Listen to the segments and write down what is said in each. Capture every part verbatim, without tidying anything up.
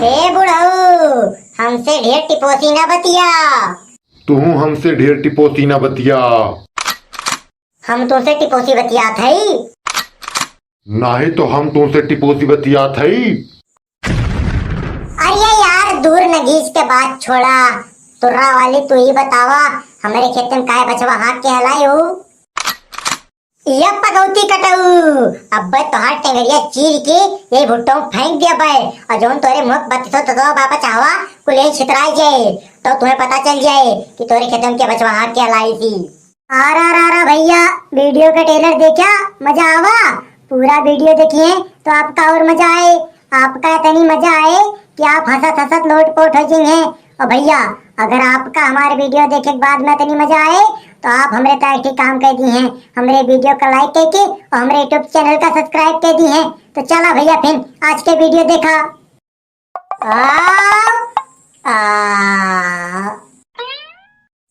हे बुढ़ऊ, हमसे ढेर टिपोसी ना बतिया। तुहूँ हमसे ढेर टिपोसी ना बतिया। हम तुमसे टिपोसी बतियात हई। नाही तो हम तुमसे टिपोसी बतियात हई। अरे यार, दूर नगीच के बात छोड़ा, तुर्रा वाली तू ही बतावा, हमरे खेते में काहे बछवा हाँक के हलाई हो? ये पगौती कटऊ, अब्बे तोहार टेंगरिया चीर के ये भुट्टो में फेंक दिया बे, और जौन तोरे मुँह बत्तीसों ततवा बापा चाहवा कुल यही छितराई जाए, तो तुम्हें पता चल जाए कि तोरे खेते में के बछवा हाँक के हलाई थी। अरे, अरे, अरे भैया, वीडियो का ट्रेलर देखा, मजा आवा। पूरा वीडियो देखिए तो आपका और मजा आए। आपका इतनी मजा आए कि आप हंसत हंसत लोटपोट हो जाइए। और भैया, अगर आपका हमारे वीडियो देखे के बाद में इतनी मजा आए तो आप हमरे तरह एक काम कर दी हैं, हमरे वीडियो का लाइक करके और हमरे YouTube चैनल का सब्सक्राइब कर दी हैं। तो चला भैया, फिर आज के वीडियो देखा। आ, आ,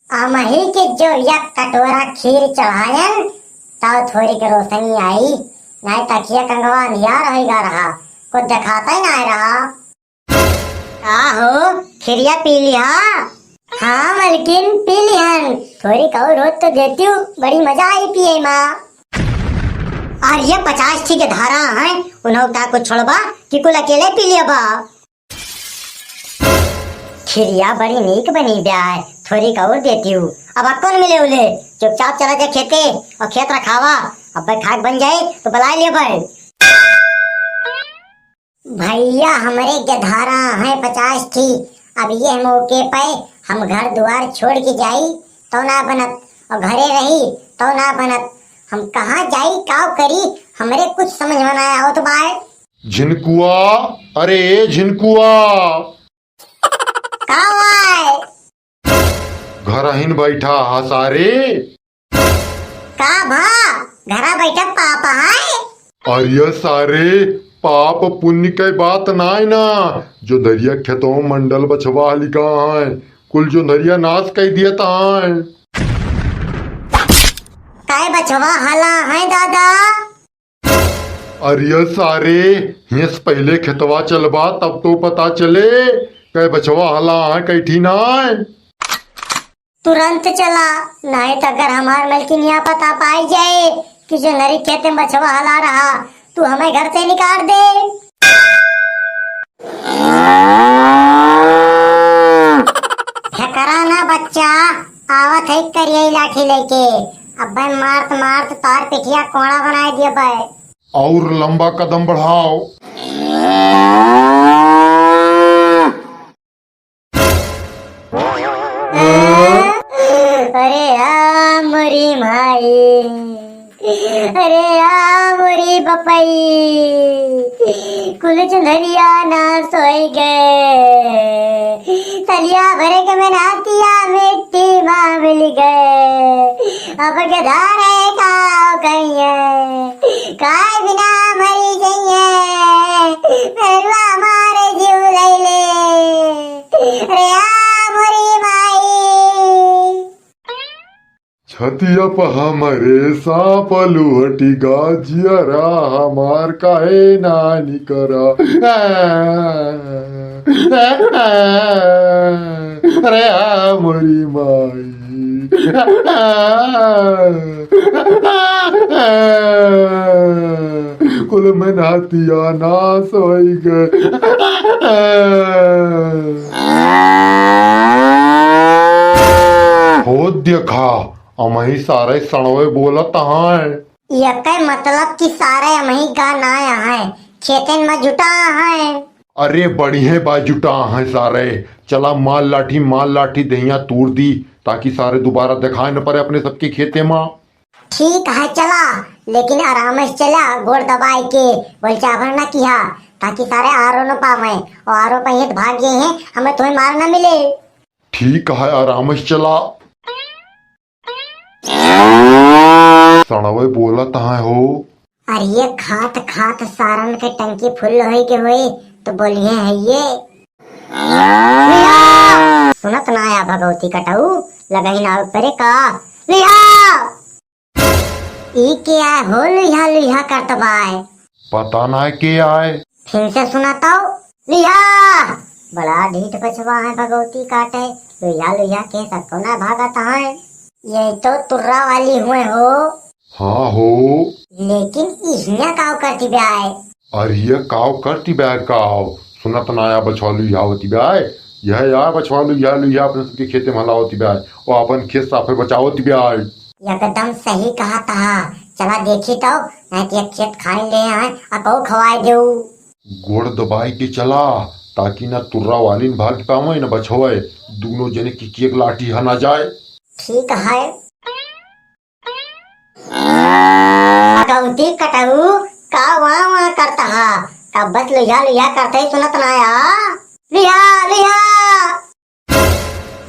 अमही के जो एक कटोरा खीर चढ़ायन, तब थोड़ी के रोशनी आई, नहीं तकिया कंगवा अंधियार होई गा रहा, कुछ दिखाता ही ना रहा। का हो, खिरिया पी लिहा? हाँ मलकिन, पी लिहन। थोड़ी कऊ रोज तो देती हूँ, बड़ी मजा आई पिए मा। और ये पचास ठी के धारा हैं, उन्हों का कुछ छोड़बा कि कुल अकेले पी लिया बा? खिरिया बड़ी नीक बनी ब्याय, थोड़ी का और देती हूँ। अब अक्कल मिले उले, चुपचाप चला जा खेते और खेत रखावा। अब खाक बन जाए तो बुला लिया भाई। भैया, हमरे के धारा हैं पचास ठी। अब ये मौके पे हम घर द्वार छोड़ के जाई तो ना बनत, और घरे रही तो ना बनत। हम कहाँ जाई, काव करी, हमरे कुछ समझ में ना आवत बाय। झिनकुआ, अरे ए झिनकुआ। का वाय? घरहिन बैठा हा सारे। का भा? घरा बैठा पाप है? अरे सारे, पाप पुण्य के बात नाय ना। जोंधरिया खेतों मंडल बछवा लिखा है, कुल जोंधरिया नाश कर दिया ताय। काय बछवा हला है दादा? अरे सारे, हेस पहले खेतवा चलबा तब तो पता चले, कै बछवा हला है कैठी नाय। तुरंत चला, नहीं तो अगर हमार मलकिनिया पता पाई जाए कि जोंधरी खेत में बछवा हला रहा, तू हमें घर से निकाल दे। हेकरा ना बच्चा, आवत है करिया लाठी लेके। अबे मारत मारत तार पिठिया कोड़ा बनाए दिया बे। और लंबा कदम बढ़ाओ। अरे आ मोरी माई, अरे आ मोरी बपई, कुल चुंदरिया ना सोई गए, तलिया भरे के मेहनतिया मिट्टी मा मिल गए। अब के धारे का कहिए, काय बिना मरी जइए, मेहरुआ मारे जीव लैले। रे आ मोरी माई। छतिया प हमरे सांप लुहटी गा, जियरा हमार काहे ना निकरा। अरे आ मोरी माई। कुल मेहनतिया नाश होई गए। हो देखा, अमही सारे सणवे बोलत हैं। यके मतलब कि सारे अमही गा ना हैं, खेतन में जुटा हैं। अरे बढ़िया बा जुटा हैं सारे, चला मार लाठी, मार लाठी देहिया तूर दी, ताकि सारे दोबारा दिखाए न पड़े अपने सबके खेते मा। ठीक है चला, लेकिन आराम से चला, गोड़ दबाए के, बोल चावर ना किहा, ताकि सारे आरो न पावे, और आरो पाइए तो भाग गए हैं, हमें तुम्हें मार ना मिले। ठीक है, आराम से चला। सणवे बोलत हैं हो। अरे ये खात खात सारन के टंकी फुल होई के होई तो बोलिए है ये। लिहा! सुनत ना आया भगवती कटऊ, लगही ना ऊपरे का। लिहा! ई के आए हो लुहा लुहा करत बाय? पता ना के आए। फिर से सुना तो। लिहा! बड़ा ढीठ बछवा है भगौती काटे, लुहिया लुहिया के सक्को ना भागत है। ये तो तुर्रा वाली हुए हो। हाँ हो। लेकिन इहिया काव करती ब्याय? अरे ये काव करती ब्याय काव? सुनत ना आया बछवा लुहियावती ब्याय। यह आय बछवा लुहिया लुहिया अपने सबके खेते में हलावती ब्याय। और अपन खेत साफे बचावती ब्याय। एकदम सही कहा था। चला देखी तो, नहीं तो एक खेत खाई ले आए, आ कहू खवाए देऊ। गोड़ दबाई के चला, ताकि ना तुर्रा वाली न भाग पावे, न बछवे, दूनो जने की एक लाठी हना जाए। ठीक है। भगौती कटऊ, का वाँ वाँ करता हा? का बस लुहिया लुहिया करते ही सुनत ना आया? लिहा, लिहा।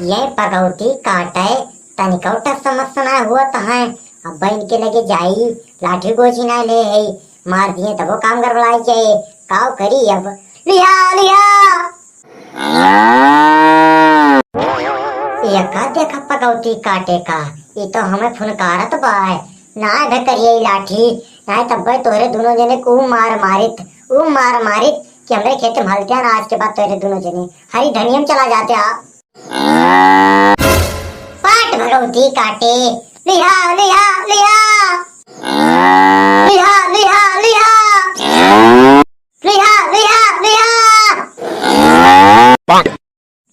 ये भगौती काटे, तनिको टस समझ ना हुआ तो है। अब इनके लगे जाई, लाठी गोची ना ले है, मार दिए तबो काम गड़बड़ाई जाए। काव करी अब? लिहा, लिहा। एका देखा भगौती काटे का, ई तो हमें फुनकारत बाय। ना धकरिए लाठी, ना तब्बे तोहरे दूनो जने को ऊ मार मारित, ऊ मार मारित कि हमरे खेते में हलत्या ना आज के बाद तोहरे दूनो जने। हरी धनियम चला जात्या। पाट भगौती काटे, लिहा, लिहा, लिहा। लिहा, लिहा, लिहा। लिहा, लिहा, लिहा।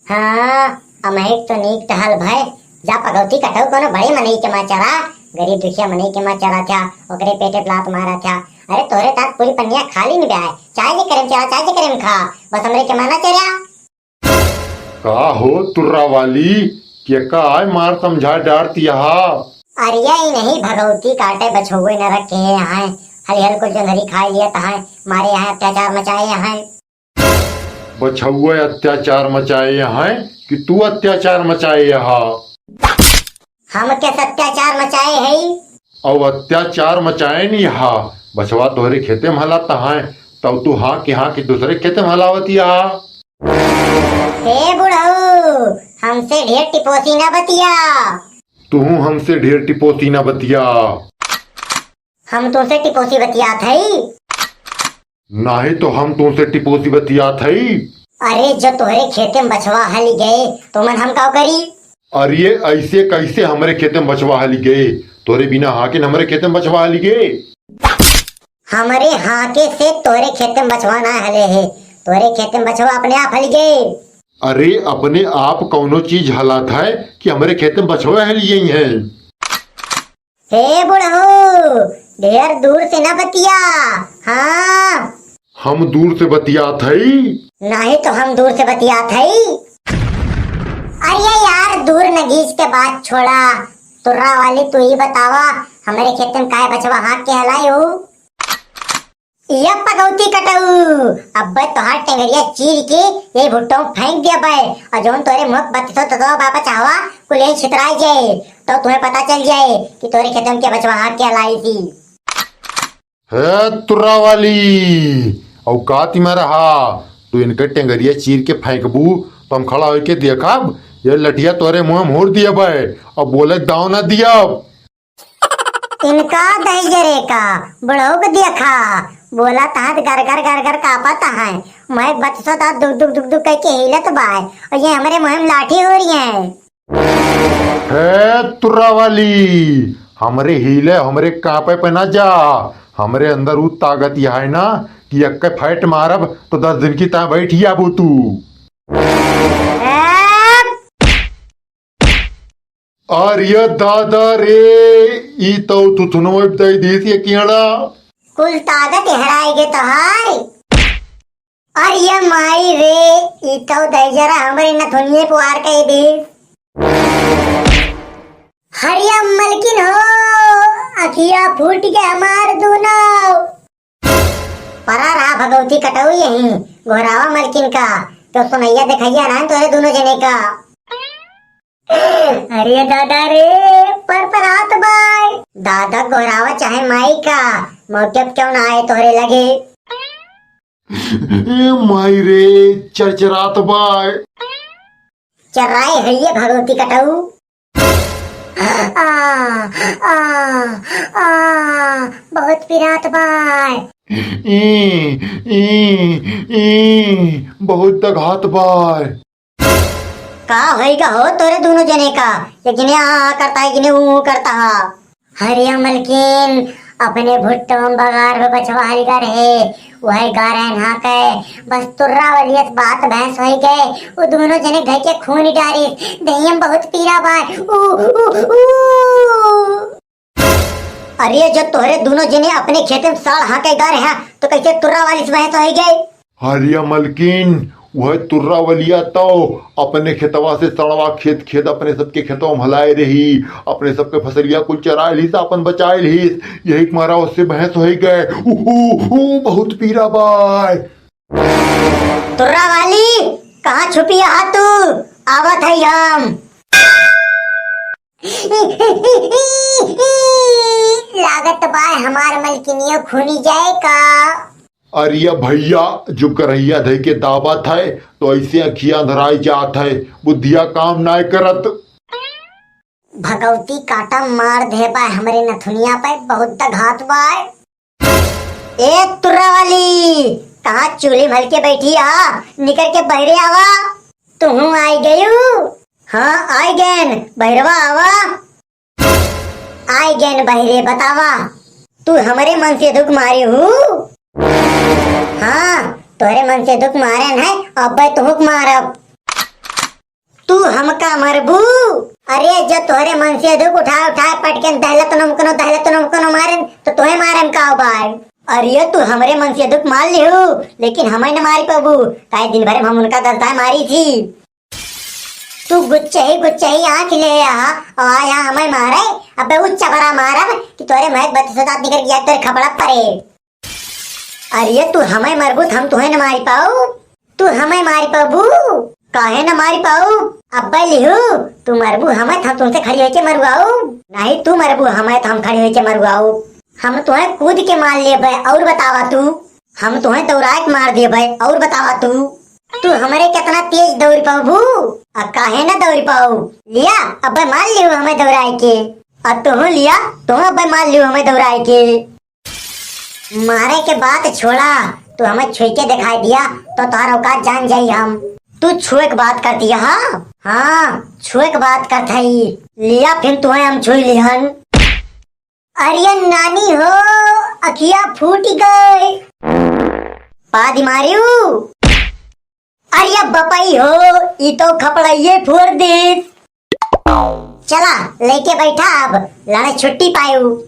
हाँ, अमहिक तो नीक टहल भय। जा भगौती कटऊ कोनो बड़े मनई के माँ चरा, गरीब दुखिया मनई के माँ चरा थ्या, ओकरे पेटे पे लात मारा थ्या। अरे तोहरे तात पूरी पन्निया खाली नहीं ब्याय, चाहे जे करेम चरा, चाहे जे करेम खा, बस हमरे के माँ ना चरा। का हो तुर्रा वाली, के का आय मार समझा डारती हा? अरे ये नहीं भगौती काटे बछौए न रखे हैं, हली हल कुल जंगली खाए लिया तहाय, मारे यहाँ अत्याचार मचाए यहाँ। बछौए अत्याचार मचाए यहाँ कि तू अत्याचार मचाए हा? हम के अत्याचार मचाए है? अब अत्याचार मचाए नहीं हा, बछवा तोहरे खेते में हलाता है, तब तू हाँ के हाँ के दूसरे खेते में हलावती हा। हे बुढ़ऊ, हमसे ढेर टिपोसी ना बतिया। तू हमसे ढेर टिपोसी ना बतिया। हम तुमसे टिपोसी बतियात हई। नाही तो हम तुमसे टिपोसी बतियात हई। अरे जो तोहरे खेते में बछवा हली गए, तो मन हम का करी? अरे ऐसे कैसे हमरे खेते में बछवा हली गए? तोरे बिना हाकिन हमरे खेते में बछवा हली गए? हमरे हाके से तोरे खेते में बछवा ना हले है, तोरे खेते में बछवा अपने आप हली गए। अरे अपने आप कौनो चीज हलात है कि हमरे खेते में बछवा हली गई है? हे बुढ़ऊ, ढेर दूर से ना बतिया। हाँ। हम दूर से बतियात हई। नाही तो हम दूर से बतियात हई। अरे यार, दूर नगीच के बात छोड़ा। तुर्रा वाली तू ही बतावा, हमरे खेते में काय बछवा हाँक के हलाई हो? या पगौती कटऊ, अब्बे तोहार टेंगरिया चीर के ये भुट्टो में फेंक दिया बे, और जौन तोरे मुँह बत्तीसो ततवा बापा चाहवा, कुल यही छितराई जाए, तो तुम्हें पता चल जाए कि तोरे खेते में के बछवा हाँक के लाई थी। हे तुर्रा वाली, औकात में रहा, तू इनके टेंगरिया चीर के फेंकबू, तो हम खड़ा होके देखब, ये लठिया तोरे मुँह में होर दिया बे, अब बोले दाव ना दिया। इनका दहिजरे का बुढ़ऊ के देखा, बोला तहत गरगर गरगर कापत है। मैं बत्तीसो दाँत दुक दुक दुक दुक करके हिलत बाय, और ये हमरे मुँह में लाठी हो रही है। हे तुर्रा वाली, हमरे हिले, हमरे कांपे पे ना जा। हमरे अंदर ऊ ताकत यह है ना कि यक्के फैट मारब तो दस दिन की ता बैठ जाबू तू। ए, अरे दादा रे, ई तो थुथुनवा दई दीस ये कियाड़ा। कुल ताकत हेराई गे तोहार। अरे माई रे, ई तो दहिजरा हमरे नथुनिये पुआर कई दीस। हरिया मलकिन हो, अखिया फूट के हमार दूनो। परा रहा भगौती कटऊ यहीं, गोहरावा मलकिन का, तो सुनैया देखैया ना तोरे दूनो जने का। अरे दादा रे, पर पर हाथ बाय। दादा गोहरावा चाहे माई का, मौके पे क्यों ना आए तोहरे लगे। ए माई रे, चरचरात बाय। चर्राए है ये भगौती कटऊ। आ, आ, आ, बहुत पिरात बाय। ई, ई, ई, बहुत दघात बाय। का होइगा हो तोरे दुनो जने का? एक जने आ, आ करता है, एक जने ऊ, ऊ करता है। हरिया मलकिन, अपने भुट्टो में बगार पे बछवा हलगर है, वही गारे नहा के, बस तुर्रा वाली अस बात भैंस होई गए, वो दुनो जने घर के खून डारिस, देहिया में बहुत पीरा बाय, ऊ, ऊ, ऊ। अरे, जो तोहरे दुनो जने अपने खेते में साड़ हाँके गा रहे हैं, तो कैसे तुर्रा वाली से बहस होई गई? हरिया मलकिन, वह तुर्रा वलिया तो अपने खेतवा से सड़वा खेद खेद अपने सबके खेतवा में हलाए रही, अपने सबके फसलिया कुल चराए लिहिस, आपन बचाए लिहिस, यही के मारा उससे बहस होई गए। ऊ, ऊ, ऊ, बहुत पीरा बाय। तुर्रा वाली, कहाँ छुपी हा तू? आवत है हम। लागत बाय हमार मलकिनियो खूनी जाए का। अरे भैया, जो करहिया धइ के दाबत है, तो ऐसे अखिया अंधराई जात है, बुद्धिया काम नाय करत। भगवती काटा मार दे बाय हमरे नथुनिया पे, बहुत दघात बाय। ए तुर्रा वाली, कहाँ चूल्ही में हलके बैठी आ? निकर के बहरे आवा। तुहूँ आई गयू? हाँ, आई गयन, बहरवा आवा। आई गयन बहरे, बतावा, तू हमरे मनसेधू के मारे हू? हाँ, तोहरे मनसेधू के मारे न है, अब्बे तुहूँ के मारब। तू हमका मरबू? अरे, जब तोहरे मनसेधू के उठाए उठाए पटकेन दहलत नमकनो, दहलत नमकनो मारेन, तो तोहे मारेन का बाय? अरे, तू हमरे मनसेधू के मार लिहू, लेकिन हमें न मारी पाबू, काहे दिन भर में हम उनका दस दाय मारी थी। तू गुच्चही गुच्चही आँख ले आ, और यहाँ हमें मारे, अबे उच्च बड़ा मारब कि तोरे महक बत्तीस दांत निकल गया, तोरे खपड़ा परे। अरे, तू हमें मरबू त हम तुहे न मारी पाऊ, तू हमें मारी पाबू? काहे न मारी पाऊ? अब्बे लिहू, तू मरबू हमें त हम तुमसे खड़ी होके मरुआऊ, नहीं तू मरबू हमें त हम खड़ी होके मरुआऊ। हम तुहे कूद के मार लेबे, और बतावा तू, हम तुहे दौड़ाए के मार देबे, और बतावा तू, तू हमरे कितना तेज दौड़ पाबू? आ काहे न दौड़ पाऊ? लिया, अब्बे मार लिहू हमें दौड़ाए के, आ तुहू लिया, तुहू अब्बे मार लिहू हमें दौड़ाए के। मारे के बात छोड़ा, तू हमें छुई के दिखाई दिया, तो तोहर औकात जान जाई हम। तू छुए के बात करती है, हाँ? हाँ, छुए के बात करत हई। लिया, फिर तुहे हम छुई लिहन। अरे नानी हो, अखिया फूट गए। पादी मारियो। अरे बपई हो, ई तो खपड़ाइये फोड़ दे। चला, लेके बैठा, अब लड़े छुट्टी पायू।